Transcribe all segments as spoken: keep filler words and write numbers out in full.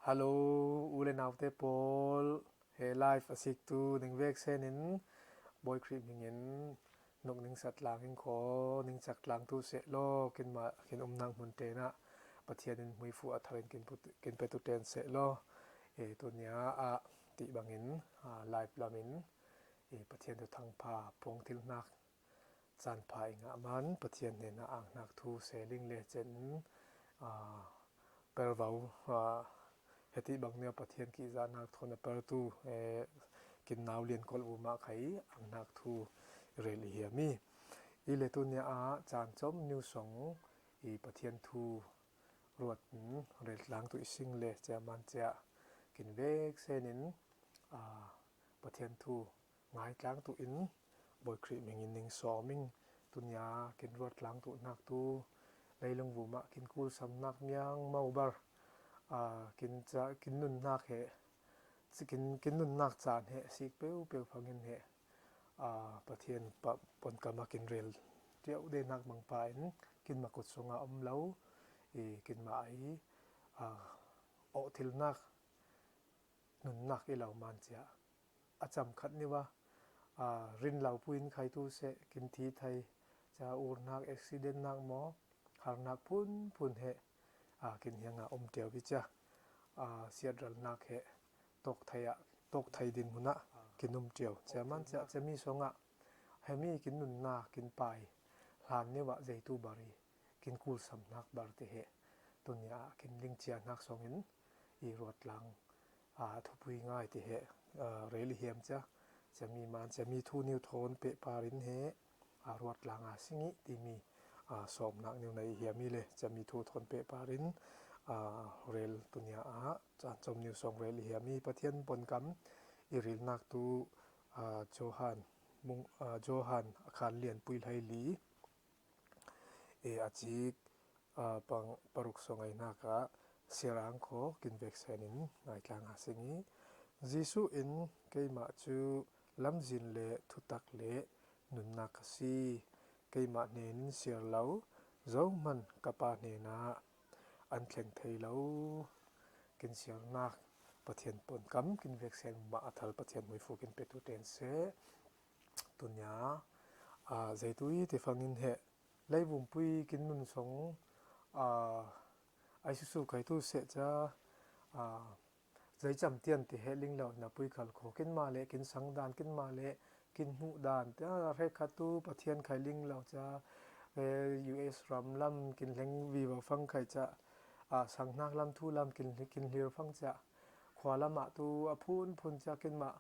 Hello, u le naute pawl, he live a siktu ning vek senin Bawi Khrih hmingin nung ning sat tlang in khaw, ning chak tlang tu seh law, kinmah kin umnak hmun tenah Pathian in hmuifu a tharin kin put-, kin petu ten seh law. E, tunia ah tih bangin, a, live lamin, e, Pathian thuthang pha puang thilhnak caan pha i ngah man Pathian hnenah angnak thu seling le cen, a, pervo, a, heti bang nia Pathian kihzahnak thawn a pertu, e, kin nau lian kolh vumah khai angnak thu rel i hiam i. I le tunia ah caan com news song i Pathian thu ruat in rel tlang tu i sing le cia man cia kin vek senin, a, Pathian thu ngai tlang tu in Bawi Khrih hmingin ning sawm ing. Tunia kin ruat tlang tu nak tu leilung vumah kin kulsamnak miang mau bar, a, kin ca, kin nunnak he, kin, kin nunnak caan he sik peuh peuh fangin he, a, Pathian pa, ponkam a kin rel tiauh denak mangpa in kin makut sungah om lo i kin ma ai, a, awh thilnak nunnak i lo man cia a cam khat niva, a, rin lo puin khaitu seh kin thi thei, ca urnak, accident nak maw, harnak phunphun he, a, kin hianga um tiau i cia, a, siatralnak he tawk thei ah, tawk thei ding hunah kin um tiau. Cia man cia, cia mi songah hemi kin nunnak kin pai hlan niva zeitu bar i kin kulsamnak bar ti he tunia kin lingcia hnak songin i ruat tlang, a, thupui ngai ti he, a, rel i hiam cia, cia mi man, cia mi thu niu thawn pehparin he, a, ruat tlang a sing i timi, a, sawmnak niu nei i hiam i le, cia mi thu thawn pehparin, a, rel tunia ah caan com niu song rel i hiam i Pathian ponkam i rilnak tu, a, Johan, mung, a, Johan a khan lian pui hlei li, e, a cik, a, pang paruk song ai hnak ah siarang khaw kin vek senin ngai tlang a sing i, Jesuh in keimah cu lamzin le thutak le nunnak ka si. Keimah hnen in siar lo zohman ka Pa hnenah an thleng thei lo. Kin siarnak Pathian ponkam kin vek sen mah a thal Pathian hmuifu kin petu ten seh. Tunia, a, zeitu i tifangin he leivumpuii kin nun song, a, ai susu kaitu seh ca, a, zeicam tian ti he ling lo na pui khal kho kin ma le kin sangdan kin ma le kin hmuh dan ti a hrekkhat tu Pathian khai ling lo ca, e, U S ram lam kin hleng vivo fang khai ca, a, sanghnak lam thu lam kin, kin hlir fang ca, khua lamah tu a phunphun ca kin mah,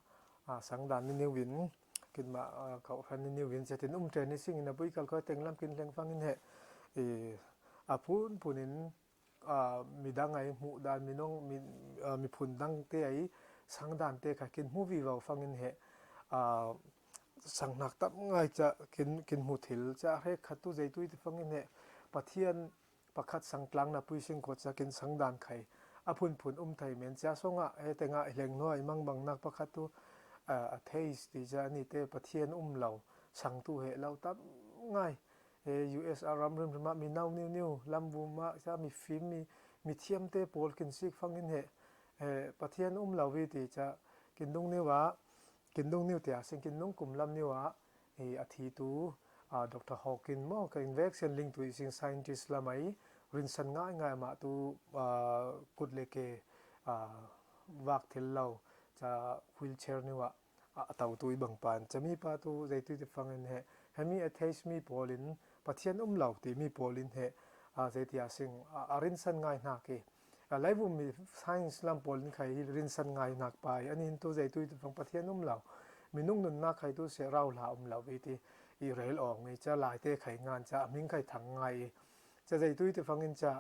a, sangdan ni niu in, kin mah, a, kauhran ni niu in, cetin um ṭen ni singin a pui khal kho teng lam kin hleng fangin he, e, a phunphun in, a, midang ai hmuh dan, minung, mi, a, miphun dang te ai sangdan te kha kin hmu vivo fangin he, a, sanghnak tam ngai ca kin, kin hmu thil ca hrekkhat tu zeitu i tifangin he Pathian pakhat sangtlang na pui sing kho ca kin sangdan khai a phunphun um thei men cia songah he tengah hleng hnuai mangbangnak pakhat tu, a, atheist ti ca ni te Pathian um lo sang tu he lo tam ngai. He U S a ram rimrim ah mi nau niu niu lam vum ah ca mi fim mi, mi thiam te pawl kin sik fangin he, he Pathian um lo vi ti ca kin dung niu ah kin dung niu tia sing kin nung kum lam niu ah, i, a thi tu, a, Doctor Hawking maw, ka in vek sian ling tu i sing scientist lam ai rinsan ngai ngai mah tu, a, kut le ke, a, vak thil lo ca wheelchair niu ah, a, a tau tu i bang pan ca mi pa tu zeitu i ti fangin he, he mi atheist mi pawl in Pathian um lo ti mi pawl in he, a, zeitia sing, a, a rinsan ngai hnak i, a, leivum mi science lam pawl in khai hi rinsan ngai hnak pa i, an in tu zeitu i ti fang Pathian um lo. Minung nunnak khai tu seh rau hla um lo i ti i rel awng i ca lai te khai ngan ca a hming khai thang ngai i ca zeitu i ti fangin ca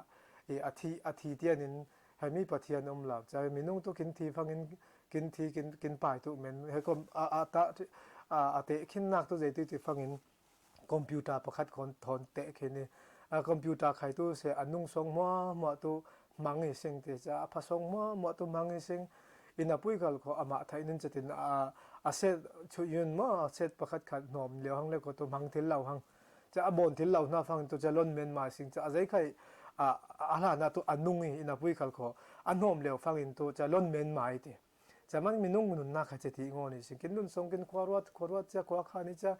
i a thi, a thi tian in he mi Pathian um lo. Ca minung tu kin thi fangin kin thi kin, kin pai tu men he kom a, a ta, a, a te khin nak tu zeitu i ti fangin computer pakhat khon thawn teh khin i, a, computer khai tu seh a nung song hmuahhmuah tu hmang i sing ti ca a pha song hmuahhmuah tu hmang i sing. Inn a pui khal kho amah theih nin cetin a, a set chuh yun maw, a set pakhat khat hnawm lio hang le ko tu hmang thil lo hang. Ca a bawn thil lo hna fang tu ca lon men mai sing ca a zei khai a, a hlan ah tu a nung i, i na pui khal kho, a hnawm leu fangin tu, ca lon men mai ti. Ca man minung nunnak kha cia ti ngaw ni sing, kin nun song kin khua ruat, khua ruat cia khua kha ni cia,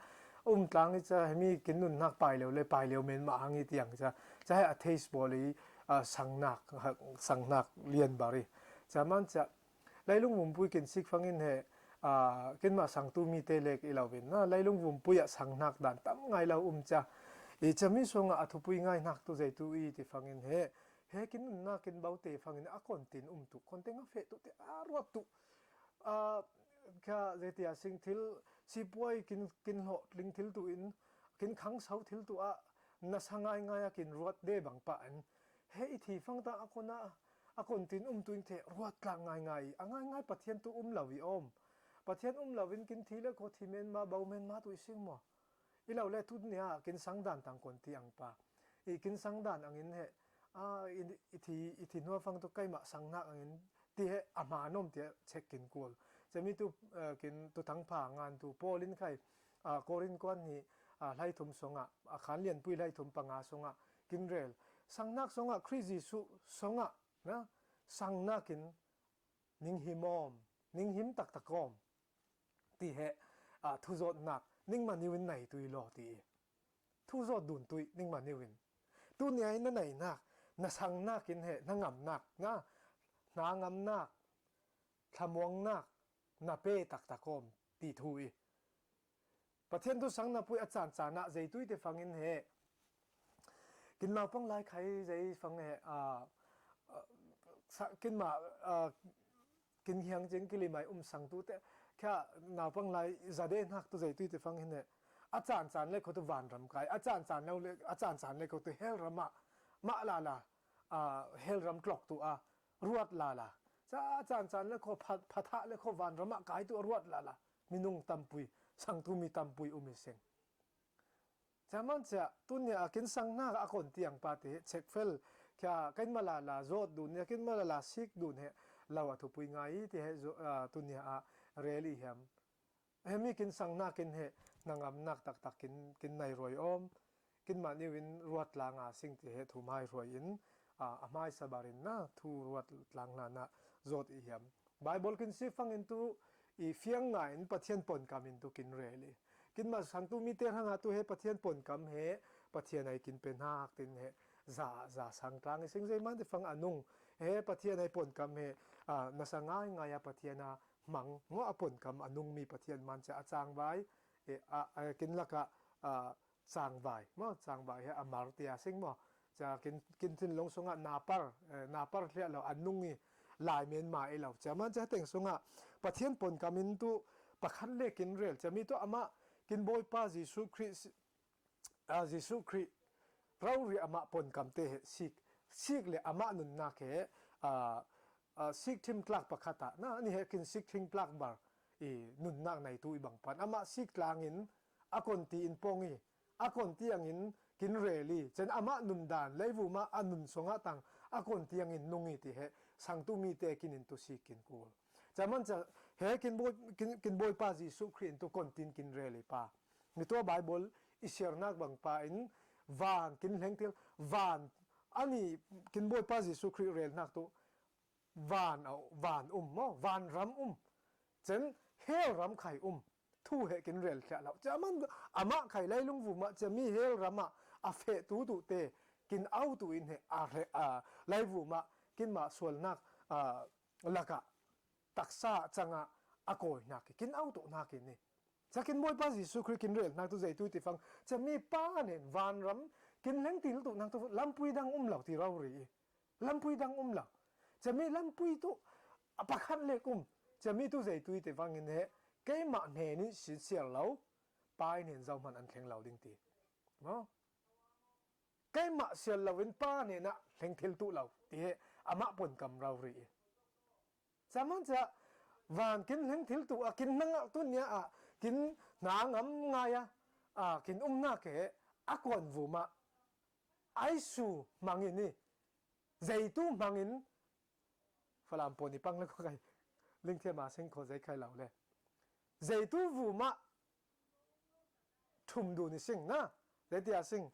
um tlang i cia, hemi kin nunnak pai leu le, pai leu men mah hang i tiang cia, cia he a taste bawl i, a, sangnak, ha, sangnak lian bar i. Ca man cia, Lailung vumpuih kin sik fangin he, a, kinmah sangtu mite lek i lo in, na, Lailung vumpuih ah sangnak dan tam ngai lo um cia. I cia mi song ah a thupui ngainak tu zeitu i ti fangin he, he kin nunnak kin baute fangin a kontin um tu, kontin a feh tu te a ruat tu. A, kha zei tia sing thil, sipuai kin, kin hlawh tling thil tu in, kin khang sau thil tu ah, na sa ngai ngai a kin ruat de bang pah in. He i thi fang ta a kon a, a kontin um tu in the ruat tlak ngai ngai, a ngai ngai Pathian tu um lo i om. Pathian um lo in kin thi le kho thi men ma, bau men ma tu i sing maw. I lo le tu nia, kin sang dan tang kon ti ang pa. I kin sang dan angin he, a, i, i thi, i thi nual fang tu kaimah sangnak angin ti he a hma nom tia chek kin kul. Cia mi tu, eh, kin tu thang pha ngan tu Paul in khai, a, Korin kuan ni, a, hlai thum song ah, a khan lian pui hlai thum panga song ah, kin rel. Sangnak song ah, Khrih Jesuh song ah, na, sangnak in ning him om, ning him taktak om. Ti he, a, thuzawtnak, ning maniu in nei tui law ti. Thuzawt dun tui, ning maniu in. Tu nia in na neinak, na sangnak in he, na ngamnak, na, na ngamnak, thlamuangnak, na pe taktak om, ti thu i. Pathian tu sang na pui a caan caan ah zei tui te fangin he. Kin naupang lai khai zei fang he, a, a, sa, kin ma, a, kin hiang jing kili mai um sang tu te, kha naupang lai zade nak tu zei tui te fangin he. A caan caan le kho tu vanram kai, a caan caan le, a caan caan le kho tu hel ram ah, ma la la, a, hel ram tlok tu a, ruat la la. Ca a caan caan le kho pha, pha tha le kho vanram ah kai tu a ruat la la. Minung tampui, sangtu mi tampui um i seng. Ca man cia, tu nia a kin sang nak a kon tiang pa te, chek fel, kia kin malala zot dun, nia kin malala sik dun he, lo a thupui ngai ti he, zo, a, tu nia a rel i hiam. He mi kin sang nak in he, na ngam nak taktak kin, kin nai roi om, kin mah niu in ruat la nga sing ti he thum hai roi in, a, a mai sabar in na, thu ruat tlang na na zot i hiam. Bible kin sifang in tu i fiang nga in Pathian pon kam in tu kin rel i. Kin ma sang tu mi te hanga tu he Pathian pon kam he, Pathian ai kin pen hak tin he, za, za sang tlang i sing zei man te fang anung. He Pathian ai pon kam he, a, na sa ngai ngai a Pathian a mang, ngo a pon kam anung mi Pathian man cha a chang vai, e, a, a, kin laka, a, changvai maw, changvai he a mar tia sing maw. Cha kin, kin thinlung sungah napar, eh, napar hliah lo a nung i lai men ma i lo. Cha man cha teng sungah Pathian pon kam in tu pakhat le kin rel. Cha mi tu amah kin Bawipa Jesuh Khrih, ah, Jesuh Khrih rori amah pon kam te he sik, sik le amah nunnak he, ah, ah, sik thim tlak pakhat ah, na, ni he kin sik thim tlak bar i nunnak nai tu i bang pan. Amah sik tlang in a kon ti in pong i, a kon tiangin kin rel i, cen amah nun dan, leivum ah a nun song ah tang, a kon tiangin nung i ti he, sangtu mi te kin in tu sik kin kul. Cha man cha, he kin bawi, kin, kin Bawipa Jesuh Khrih in tu kon tin kin rel i pa. Mi tua Bible i siarnak bang pa in, van kin hleng til, van, ani kin Bawipa Jesuh Khrih relnak tu, van a, van um maw, van ram um. Cen hel ram khai um. Thu he kin rel thliah lo. Cia man amah khai leilung vum ah cia mi hel ram ah a feh tu tu te kin au tu in he a re, a, leivum ah kin mah sualnak, a, lakah taksa cangah a kawinak i kin au tu nak i ni. Cia kin Bawipa Jesuh Khrih kin relnak tu zei tu ti fang. Cia mi pa nen van ram kin leng til tu nak tu lampui dang um lo ti rau ri i. Lampui dang um lo. Cia mi lampui tu a pakhat lek um. Cia mi tu zei tu i te vangin he keimah hnen in sin sial lo, pa i hnen zohman an thleng lo ding ti. Maw? Keimah sial lo in pa hnenah hleng thil tu lo ti he amah pon kam rau ri i. Cia man cia van kin hleng thil tu a kin hnangah tu nia ah kin hna ngam ngai a, a, kin umnak he a kuan vum ah aisu hmangin i, zeitu hmangin Falam pawni pang le khuakai lingthiam a sing khaw zei khai lo le. Zeitu vum ah thum dun i sing na, zei tia sing.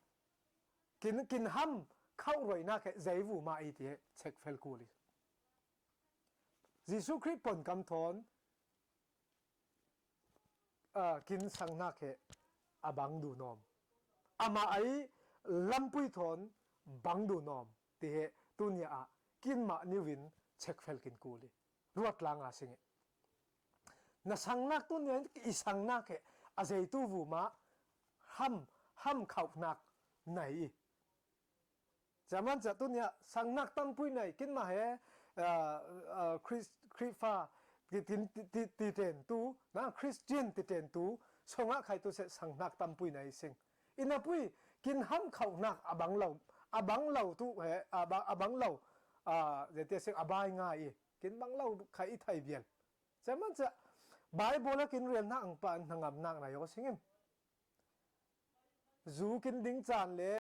Kin, kin ham, khauhroihnak he zei vumah i ti he chekfel kul i. Jesuh Khrih ponkam thawn, ah, kin sangnak he a bang duhnawm. Amah ei lampui thawn bang duhnawm ti he tunia ah kinmah niuvin chekfel kin kul i. Ruat langa sing i. Na sangnak tunia i sangnak he a zeitu vumah ham, ham khauhnak nei i. Zaman ca tunia sangnak tampui nei kinmah he, ah, ah, Khrist, Khrihfa ti, ti, ti, ti, titentu, na Christian titentu, songah khaitu se sangnak tampui nei sing. Inapui, kin ham khauhnak a bang lo, a bang lo tu he, a bang, a bang lo, ah, zetia sing a bai ngai i. Kin bang lo khai i thai bial. Zaman ca, Bible a kin rialnak ang pa an hnangamnak na yo singin. Zu kin ding caan le